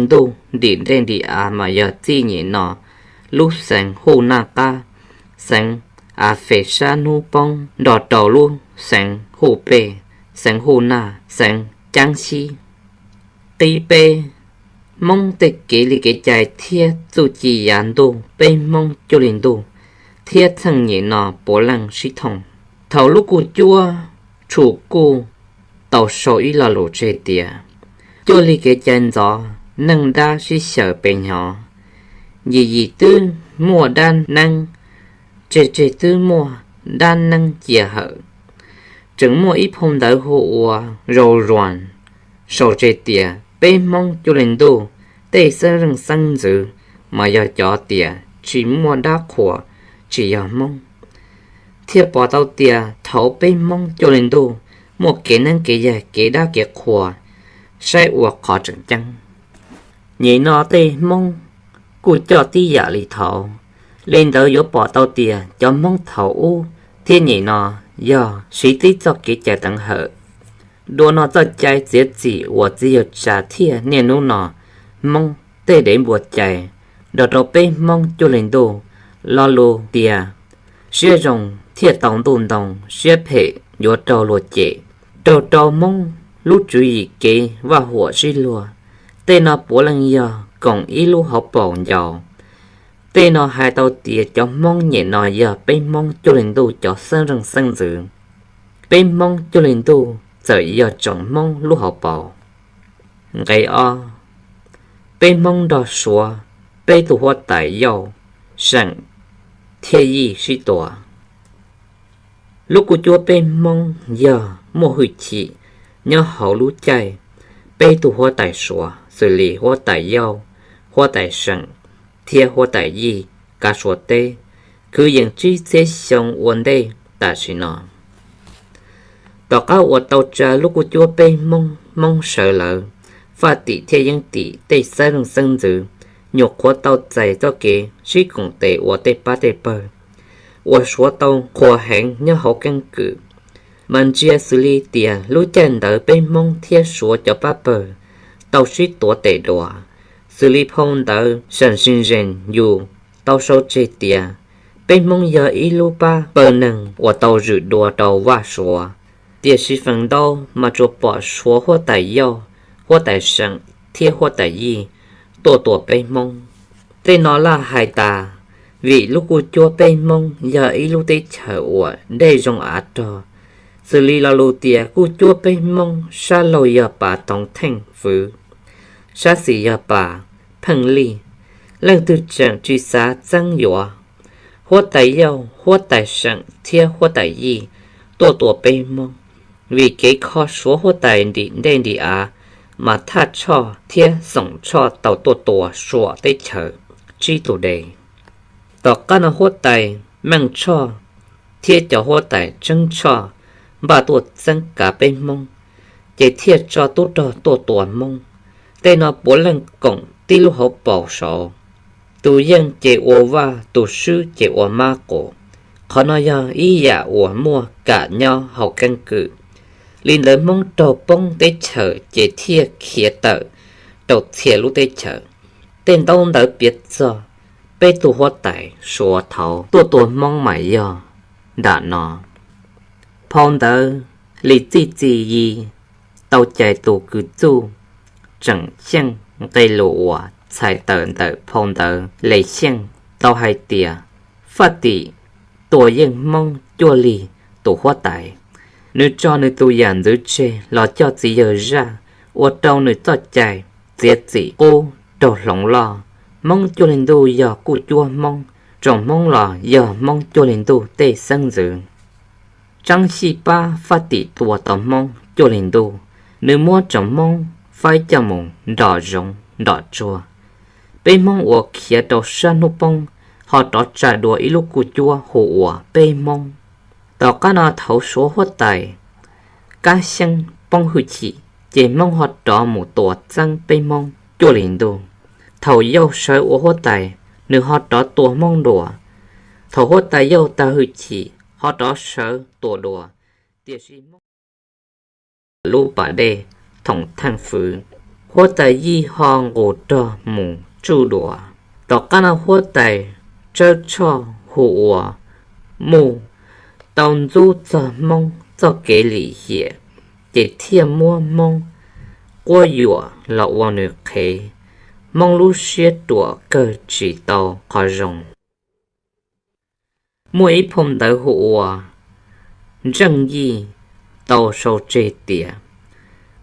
ntuj ntim ntej ntim av mas yog txij nyem no lub xeev Huj Naj Qab, xeev Av Fem sab hnub poob nrog rau lub xeev Huj Pej, xeev Huj Naj, xeev Caab Xib. Qib peb, Hmoob tej kev li kev cai thiab txuj ci yav ntuj peb Hmoob cuaj li ntuj thiab txheej nyem no puav leej sib thooj. Thaum lub kuj cuab tshum kuj tau sau ib lo lus tseg tias, cuaj li kev cai ntxov neej dab sib xyaw pes hnyo, yim yim twb muaj dab neeb, tseg tseg twb muaj dab neeb cia hawm. Tseem muaj ib phau ntawv hu ua Zau Zuas sau tseg tias peb Hmoob cuaj li ntuj tej xeeb zeej xeeb ntxwv mas yog cov tias tsis muaj dab qhuas tsis yog Hmoob, thiaj pom tau tias thaum peb Hmoob cuaj li ntuj muaj kev neeb kev yaig kev dab kev qhuas saib ua qhov tseem ceeb. Nyem no tej Hmoob kuj coj tib yam li thaud, li ntawd yuav pom tau tias cov Hmoob thaum ub thiab nyem no yog siv tib txoj kev cai teev hawm. Dua no txoj cai txiav txim uas txiv yawg Tsa thiaj niaj hnub no Hmoob tej dev npua cai nrog rau peb Hmoob cuaj li ntuj. Lo lus tias siab zoo thiaj tau ntuj ntoo, siab phem yuav raug luag cem, raug rau Hmoob lub tswv yim kev vaj huam sib luag. Tej no puav leej yog koom ib lub hauv paus ncau. Tej no hais tau tias cov Hmoob nyem no yog peb Hmoob cuaj li ntuj cov xeeb zeej xeeb ntxwv. Peb Hmoob cuaj li ntuj txawm yog tsoom Hmoob lub hauv paus. Nqe ob, peb Hmoob nrog Suav peb tug huab tais Yauj, Seem thiab Yij sib tua. Lub kuj cuab peb Hmoob yog muaj hwj chim nyob hauv lub caij peb tug huab tais Suav xws li huab tais Yauj, huab tais Seem thiab huab tais Yij kav Suav teb kwv yees tsib txhiab xyoo ua ntej tam sim no. Tom qab uas tau tsa lub kuj cuab peb Hmoob, Hmoob sawv lawv, Faj Tim thiab Yeeb Tim tej xeeb leej xeeb ntxwv nyuam qhuav tau txais txoj kev sib koom tes ua tej pab tej pawg uas Suav tau qhuas heev nyob hauv keeb kwm. Mas ntsia xws li tias lub caij ntawd peb Hmoob thiab Suav cov pab pawg tau sib tuav tes dua. Xws li phau ntawv Seem Sij Zees Yus tau sau tseg tias peb Hmoob yog ib lub pab pawg neeg uas tau zwm dua rau vaj Suav. Tiam sis feem ntau mas tsuas pom Suav huab tais Yauj, huab tais Seem thiab huab tais Yij tuaj tua peb Hmoob. Tej no laj hais tas vim lub kuj cuab peb Hmoob yog ib lub teb chaws uas dej zoo av rog, xws li lo lus tias kuj cuab peb Hmoob sab laug yog pas Toov Theej Fwv, sab xis yog pas Pheej Lij, leej twg tseem tsis xav txeeb yuav. Huab tais Yauj, huab tais Seem thiab huab tais Yij tuaj tua peb Hmoob vim kev kho Suav huab tais nrim ntej nrim av, mas Thaj Tshoj thiab Xoom Tshoj tau tuaj tua Suav teb chaws tsib tug de. Tom qab no huab tais Meej Tshoj thiab cov huab tais Tseeb Tshoj npaj tuaj txeeb kav peb Hmoob, ces thiaj tso tub rog tuaj tua Hmoob. Tej no puav leej koom tib lub hauv paus saud. Tus yeej ces ua vaj, tus swb ces ua mab qus. Qhov no yog ib yam uas muaj kam nyob hauv keeb kwm. Li ntawd Hmoob raug poob teb chaws ces thiaj khiav tawm rau txhia lub teb chaws. Tej ntaub ntawv piav txog peb tug huab tais Suav thaud tuaj tua Hmoob mas yog nram no. Phau ntawv Lis Txij Txi Yi tau cais tus kws txuj Tseem Xyeej nqe lus uas txhais tawm ntawm phau ntawv Lis Xyeej tau hais tias Faj Tim tua yeej Hmoob cuaj lig tus huab tais. Nws tso nws tus yam ntxwv tseg los coj txiv yawg zaj, ua rau nws txoj cai txiav txim qub raug hloov loj. Hmoob cuaj lig ntuj yog kuj cuab Hmoob, tsoom Hmoob los yog Hmoob cuaj lig ntuj tej xeeb ntxwv. Tsaab Xyij pab Faj Tim tua tau Hmoob cuaj lig ntuj, nws muab tsoom Hmoob faib coj mus nrom zoov nrom tsuag. Peb Hmoob uas khiav rau sab hnub poob ho rov tsa dua ib lub kuj cuab hu ua peb Hmoob. Tom qab no thaum Suav huab tais Kab Xyeeb poob hwj chim, ces Hmoob ho rov mus tua txeeb peb Hmoob cuaj lig ntuj. Thaum Yauj sawv ua huab tais, nws ho rov tua Hmoob dua. Thaum huab tais Yauj tag hwj chim ho rov sawv tua dua, tiam sis Hmoob lub pas dej Thoom Theej Fwv. Huab tais Yij ho nqus rog mus tsuj dua. Tom qab no huab tais Tsawb Tshoj hu ua Muj tau ntxub txog Hmoob txoj kev lim hiam, ces thiaj muab Hmoob quab yuam los ua nws qhev. Hmoob lub siab ruam kawg tsis tau qhov zoo. Muaj ib phau ntawv hu ua Ntseej Yij tau sau tseg tias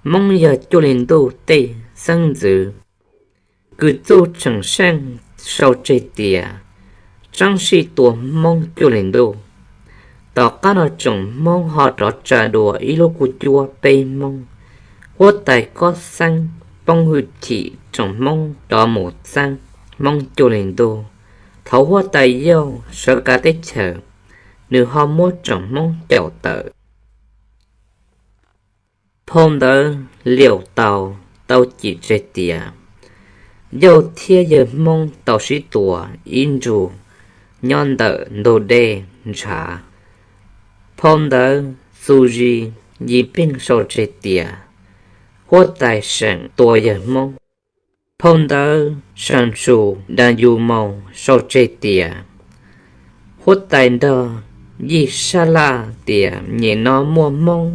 Hmoob yog Cuaj Li Ntuj tej xeeb ntxwv. Kws Txuj Tseem Seej sau tseg tias Tsaab Sij tua Hmoob Cuaj Li Ntuj. Tom qab no tsoom Hmoob ho rov tsa dua ib lub kuj cuab peb Hmoob. Huab tais Kob Xeeb poob hwj chim tsoom Hmoob rov mus txeeb Hmoob Cuaj Li Ntuj. Thaum huab tais Yauj sawv kav teb chaws, nws ho muab tsoom Hmoob caum tawm. Phau ntawv Liaus Taus tau cim tseg tias Yauj thiab yawg Hmoob tau sib tua ib ntsug nyob ntawm ntug dej Ntshav. Phau ntawv Xu Zis Yis Peej sau tseg tias huab tais Seem tua yawg Hmoob. Phau ntawv Sam Sus Das Yus Maus sau tseg tias huab tais nrog Yij sab laj tias nyem no muaj Hmoob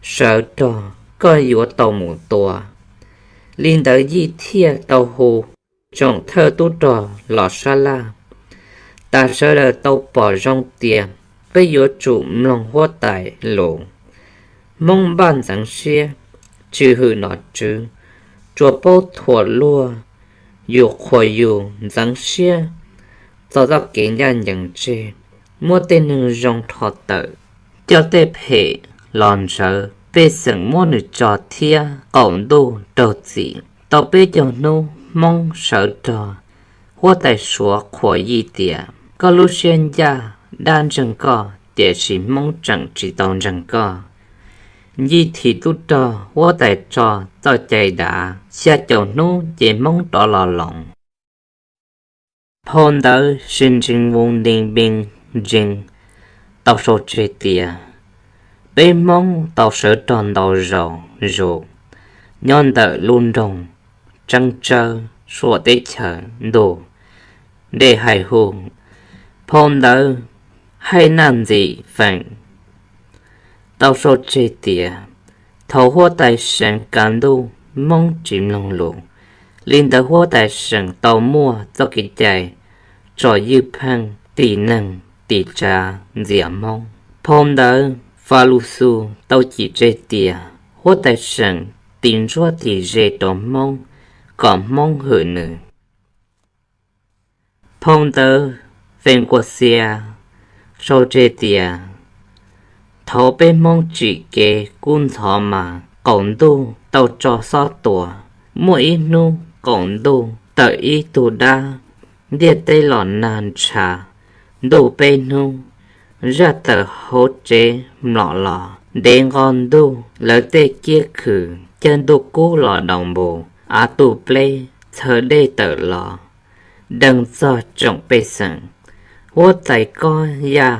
sawv rog, koj yuav tau mus tua. Li ntawd Yij thiaj tau hu tsoom thawj tub rog los sab laj. Tas sawv daws tau pom zoo tias peb yuav tsum mloog huab tais lus. Hmoob npaj ntxeev siab, tswv hwm nom tswv, tsuas paub thuam luag, yus qhuas yus, ntxeev siab txog txoj kev ncaj ncees tseg, muab tej neeg zoo rho tawm, coj tej phem los ntsawv. Pej xeem muab nws tso thiab qaum ntuj raug txim. Tau peb caug hnub Hmoob sawv rog, huab tais Suav qhuas Yij tias koj lub siab ncaj, dab ntseeg koj, tiam sis Hmoob tseem tsis tau ntseeg koj. Yij thim tub rog huab tais tso txoj cai dav, xya caum hnub ces Hmoob rov los loos. Phau ntawv Sij Ntsees Vus Ntees Npees Ntsees tau sau tseg tias peb Hmoob tau sawv rog ntau zaus zus nyob ntawm lub nroog Tseeb Tsawb, Suav teb chaws, ntuj Dej Hais Hu. Phau ntawv Haij Naj Ntxim Feem tau sau tseg tias thaum huab tais Seem kav ntuj, Hmoob tsis mloog lus, li ntawd huab tais Seem tau muaj txoj kev cai tso ywj pheej, tim neeg tim tsav ntxias Hmoob. Phau ntawv Fa Lu Xu tau cim tseg tias huab tais Seem tis ntsuab tis ze rau Hmoob kom Hmoob hwm nws. Phau ntawv Feem Kuas Xias sau tseg tias thaum peb Hmoob tsim kev kub ntxhov mas qaum ntuj tau tso xob tua. Muaj ib hnub qaum ntuj tawm ib tug dab ntiaj teb los nag ntshav ntuj peb hnub, zaj tawm hauv tsev mlom los, ntev nqo ntuj lawv tej kiab khw, caij ntuj kub los daus npus, av tu pleb, txhawv dej tawm los, deev txog tsoom pej xeem. Huab tais Kob Yaj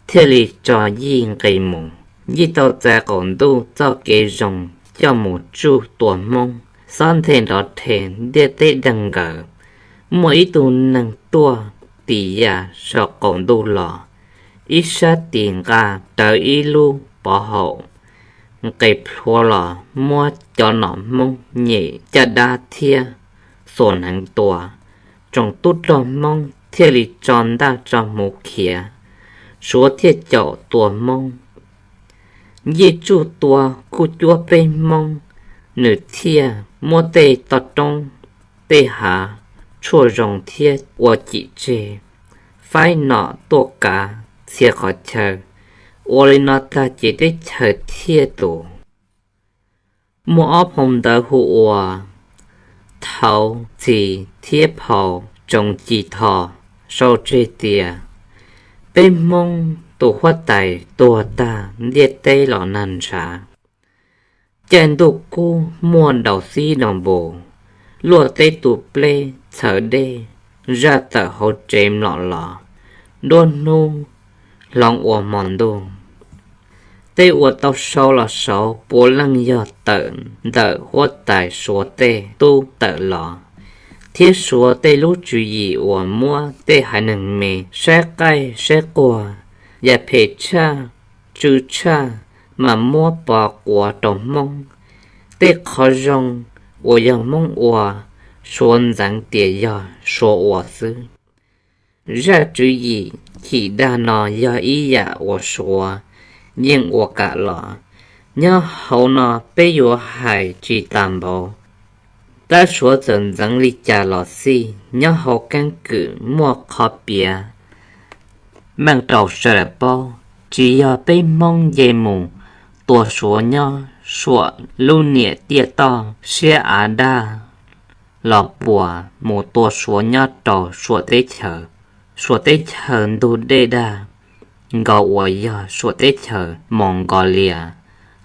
thiaj li tso Yij nqis mus. Yij tau txais qaum ntuj txoj kev zoo coj mus tsuj tua Hmoob, xob nthe nrov rhe, ntiaj teb deeg nkaus. Muaj ib tug neeg tuaj tis yam saum qaum ntuj los, ib sab tis nqa rawv ib lub pov haum, nqes plhuav los muab cov nom Hmoob nyem caj dab thiab xuas hneev tua. Tsoom tub rog Hmoob thiaj li tso ntaj tso hmuv khiav, Suav thiaj caum tua Hmoob. Yij tsuj tua kuj cuab peb Hmoob, nws thiaj muab tej toj roob, tej hav tshuaj zoo thiab ua cim tseg, faib nom tuaj kav txhia qhov chaw. Ua li no tag ces teb chaws thiaj tus. Muaj ob phau ntawv hu ua Thauv Txhis thiab phau Tsoov Ci Tho sau tseg tias peb Hmoob tus huab tais tuag tag ntiaj teb los nag ntshav. Caij ntuj kub muaj daus xib daus npus, luaj teb tu pleb txhawv dej, zaj tawm hauv tsev mlom los, nruab hnub hloov ua hmo ntuj. Tej uas tau sau los saud puav leej yog tawm ntawm huab tais Suav tej tub tawm los, thiab Suav tej lub tswv yim uas muab tej haiv neeg me saib qaij saib quag, yam phem tshaj, tsw tshaj, mas muab pov quav rau Hmoob. Tej qhov zoo uas yog Hmoob ua, Suav ntxeev tias yog Suav ua xwb. Zaj tswv yim chim dag no yog ib yam uas Suav yeej ua kam los. Nyob hauv no peb yuav hais tsis tas npaum, tab Suav txawm ntxeev li cas los xij, nyob hauv keeb kwm muaj qhov piav meej rau sawv daws paub. Tsis yog peb Hmoob nce mus tua Suav nyob Suav lub niam tiaj toj siab av daj los puas mus tua Suav nyob rau Suav teb chaws. Suav teb chaws ntug dej dag nkaus uas yog Suav teb chaws Mos Nkos Lias,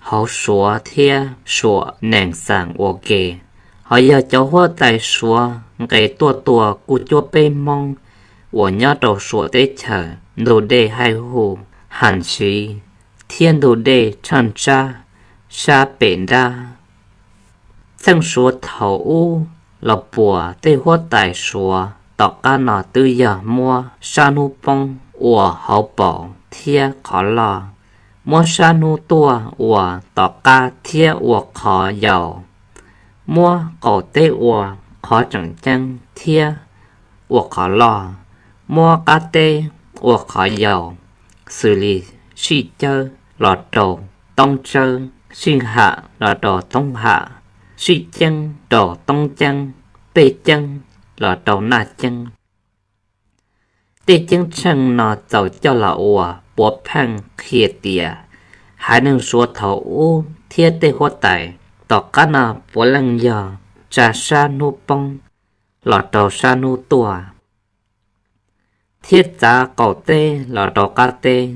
hauv Suav thiab Suav nees xas ua ke. Ho yog cov huab tais Suav nqes tuaj tua kuj cuab peb Hmoob uas nyob rau Suav teb chaws ntug dej Haib Hu, Has Siv thiab ntug dej Tshaj Tsab sab pem nrab. Txheej Suav thaum ub los puas tej huab tais Suav tom qab no twb yog muab sab hnub poob ua hauv paus thiab qhov loj, muab sab hnub tuaj ua tom qab thiab ua qhov yaus, muab qaum teb ua qhov tseem ceeb thiab ua qhov loj, muab qab teb ua qhov yaus, xws li sij cawb los rau toob tsawb, sij ham los rau toob ham, sij ceeb rau toob ceeb, pej ceeb los rau naj ceeb. Tej ceeb tsheej no txaus coj los ua puav pheej qhia tias haiv neeg Suav thaum ub thiab tej huab tais tom qab no puav leej yog tsa sab hnub poob los rau sab hnub tuaj, thiab txav qaum teb los rau qab teb.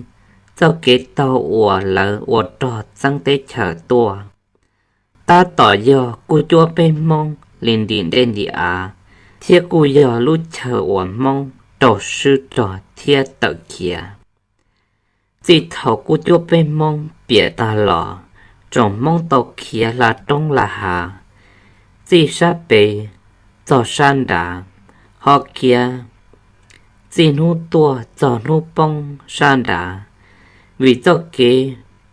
Txoj kev taug uas lawv ua rog txeeb teb chaws tuaj tab tom yog kuj cuab peb Hmoob li ntim dej ntim av, thiab kuj yog lub chaw uas Hmoob raug swb rog thiab tawm khiav. Txij thaum kuj cuab peb Hmoob piam tag los, tsoom Hmoob tau khiav hla roob hla hav, txij sab pem txog sab nrad, ho khiav txij hnub tuaj txog hnub poob sab nrad. Vim txoj kev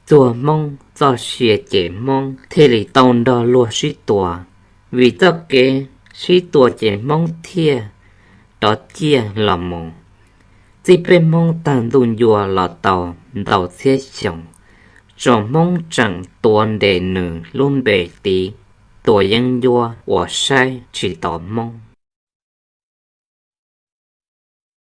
txuag Hmoob txoj sia ces Hmoob thiaj li tau nrog luag sib tua. Vim txoj kev sib tua ces Hmoob thiaj rov ciaj los mus. Txij peb Hmoob tag ntuj ncua los tau ntau txhiab xyoo, tsoom Hmoob tseem tuav ntes nws lub npe tiv, tua yeeb ncuab uas saib tsis taus Hmoob.